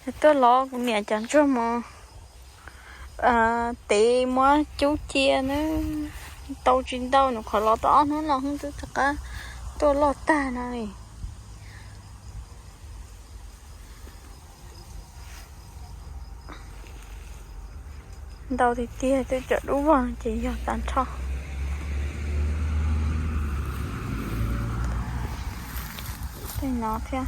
Tuaj lov kuv niam cov ntsuag mos tev muab cub cia na. Tau tsis ntau, nyuam qhuav lov tau ob hnub no xwb twb rov qab tuaj loj tag no li. Ntau tiag tiag, twb cov dub vog ces yog tag nrho. Tej no thiab.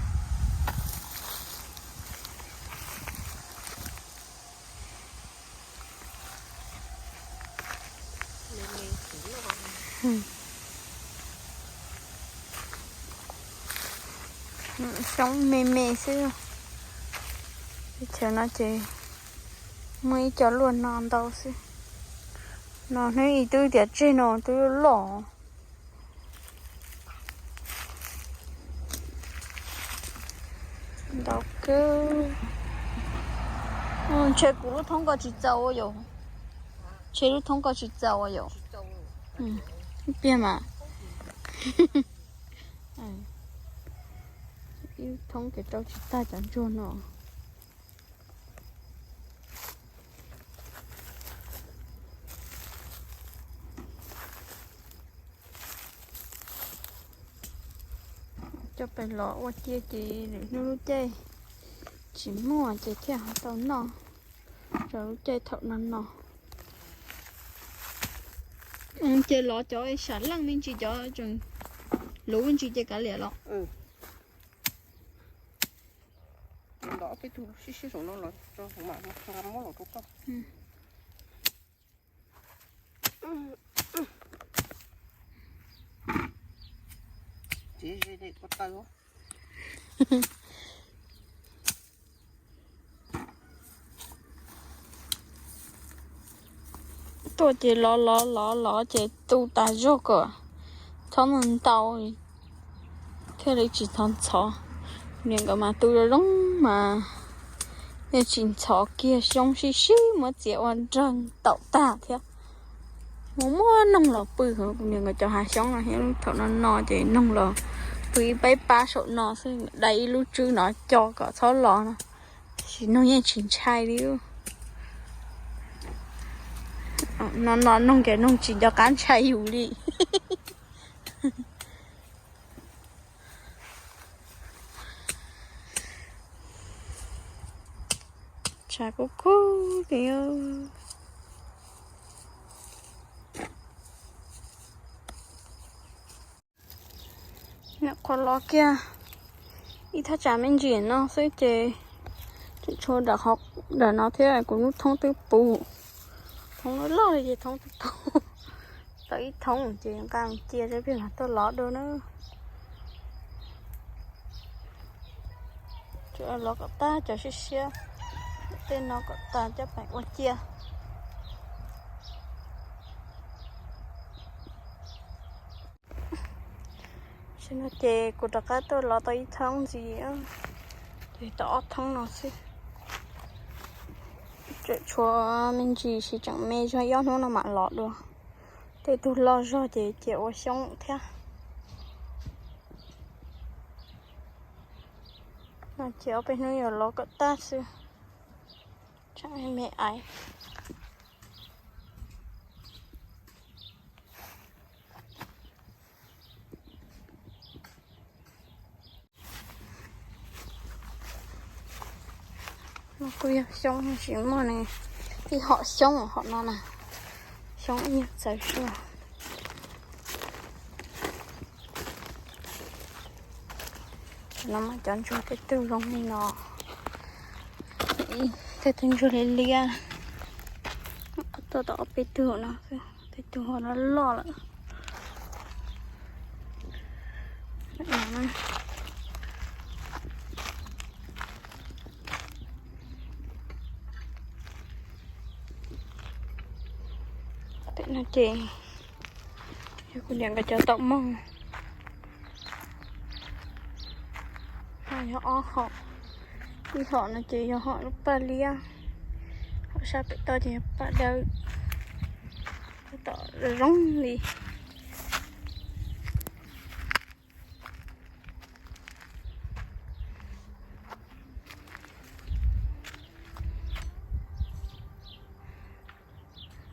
Xyoob me me xwb. Teb chaws no ces muaj ib co luaj no ntau xwb. No hnub ib twb tias tseg no twb loj. Ntau kawg. Ntshe kuv lub thoob ko tsis txaus yom. Ntshe lub thoob ko tsis txaus yom. Ib pliag mas. Ib lub thoob ces rau tsis tag cov ntsuag no. Coj pem los ua cia ces lwm hnub lub caij tsis muaj ces thiaj ho tau noj rau lub caij thaum no no. Ces lov cov sam leej me ntsis, cov tseem luv me ntsis ces kav liam los. Los peb tug sib sib saum no los tso saum mam nqa muab los rau koj. Txiv ze de kua taw. Tuaj ces lov lov lov lov ces tu tas zog kom txhob ntau ntau, thiaj li tsis ntxhov ntxhov. Niam nkawd mas tu zoo zoo mas yeej tsis ntxhov kiag, xyoob sib sib muab txiav ua nrawg taum tag thiab. Muaj muaj noog los pw, kuv niam nkawd cov hav xyoob no thiab, thaum no no ces noog los pw ib pab pab saum no xwb, dai ib lub tswb no co kom txhob los no. Tiam sis noog yeej tsis ntshai li. No no noog ces noog tsis nco qab ntshai yus li. Tshav kub kub li. Nyuam qhuav lov kiag ib thaj tsam me ntsis no xwb ces tseem tshuav nram no thiab, kuv lub thoob twb puv. Thoob loj loj li ces thoob twb puv. Tau ib thoob ces nqa cia, peb mam tuaj lov dua na. Lov kom tag cov siab siab, tej no kom tag coj pem ua cia. Tam sim no ces kuv rov qab tuaj lov tau ib thoob ntxiv, ces tau ob thoob no xwb. Tseem tshuav me ntsis, tseem me zog, ob hnub no mam lov dua. Tej tug loj zog ces cia ua xyoob thiab. No ces ob peb hnub yuav lov kom tag xwb. Tsam me me aiv. No kuj yog xyoob, tsis muaj ne, ib hom xyoob hom no na, xyoob ib nyuag txawv suab. No mas cov ntsuag tej tug zoo li no, tej tug ntsuag liab liab, tuaj tau ob peb tug no, tej tug ho loj loj lawm. Pem no ces yog kuv niam nkawd cov taum moog, no yog ob hom, ib hom no ces yog hom lub paj liab, hom sab pem toj ces yog paj dawb, tab tom zoo li.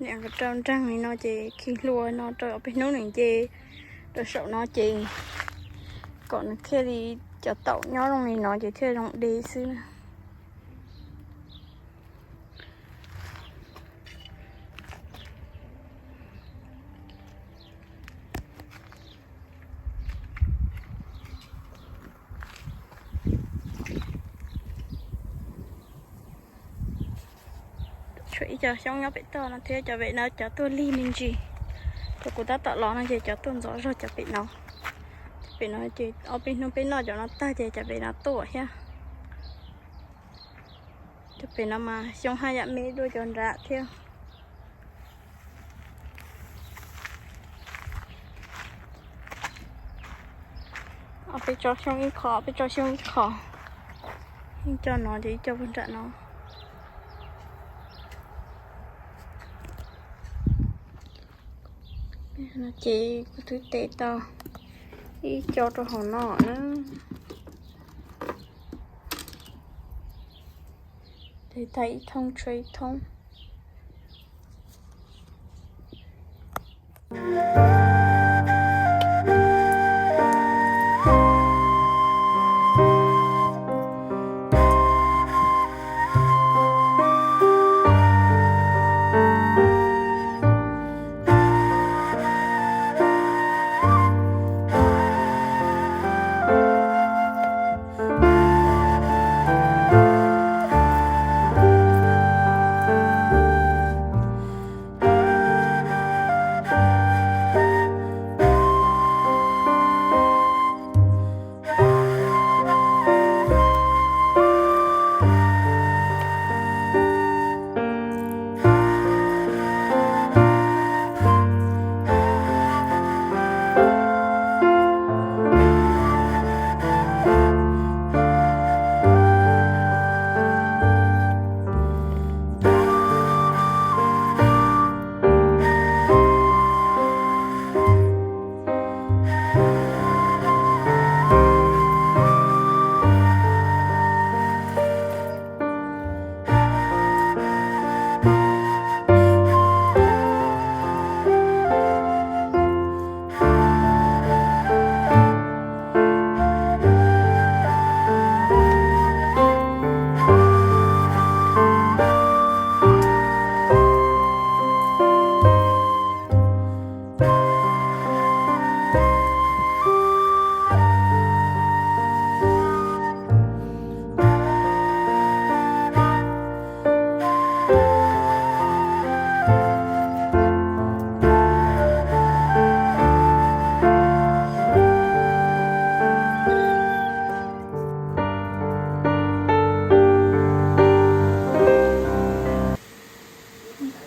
Niam nkawd rau nreeg li no ces khi hlua no rau ob peb hnub nws nce rau saum no ces kom nws thiaj li cov taum nyob zoo li no ces thiaj zoo de xwb na. Tshuav ib co xyoob nyob pem toj no thiab, cov pem no cov tuaj lig me ntsis. Cov kuv tab tom los no ces cov tuaj ntxov zog cov pem no. Cov pem no ces ob peb hnub peb noj cov no tag ces cov pem no tuaj thiab. Cov pem no mas xyoob haj yam me dua cov nrad thiab. Ob peb tsob xyoob ib qho, ob peb tsob xyoob ib qho. Ib co no ces ib co puag nram no. No ces kuv twb tes tau ib co rau hauv no na. Tes tag ib thoob tshuav ib thoob.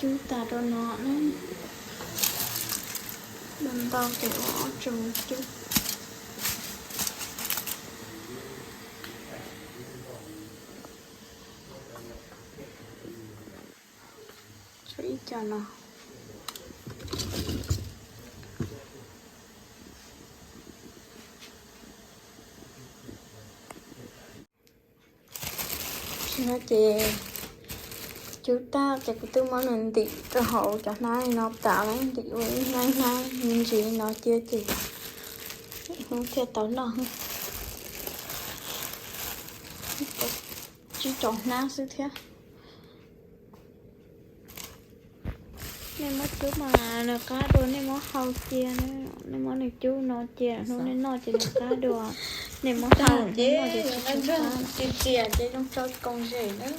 Cub tas rau no na. Ntau ntau ces ua ob tsoom cub. Tshuav ib co no. No ces cub tag ces kuv twb muab nws ntim rau hauv cov hnab li no tas lawm, ntim ua ib hnab hnab me ntsis li no cia ces hnub thiaj tau noj. Tsib rau hnab xwb thiab. Nej muab cub mas nws qab dua, nej muab hau cia, nej muab nws cub no cia, hnub nej noj ces nws qab dua. Nej muab hau ces noj ces tsis qab. Ntsia ces zoo tso koom zem na.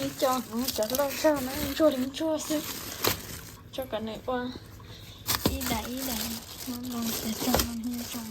Ib co, cov loj zog na, ntsuag li ntsuag xwb. Tso kom nws ua ib daim ib daim, muab loo ces tso loo nyob zoo.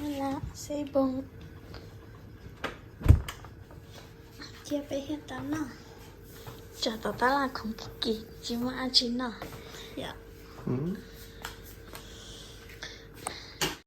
Lab xeb npoo, cia peb thiaj tau noj. Tsam tom tab laj khoov kiv kiv tsis muaj dab tsi noj. Yom.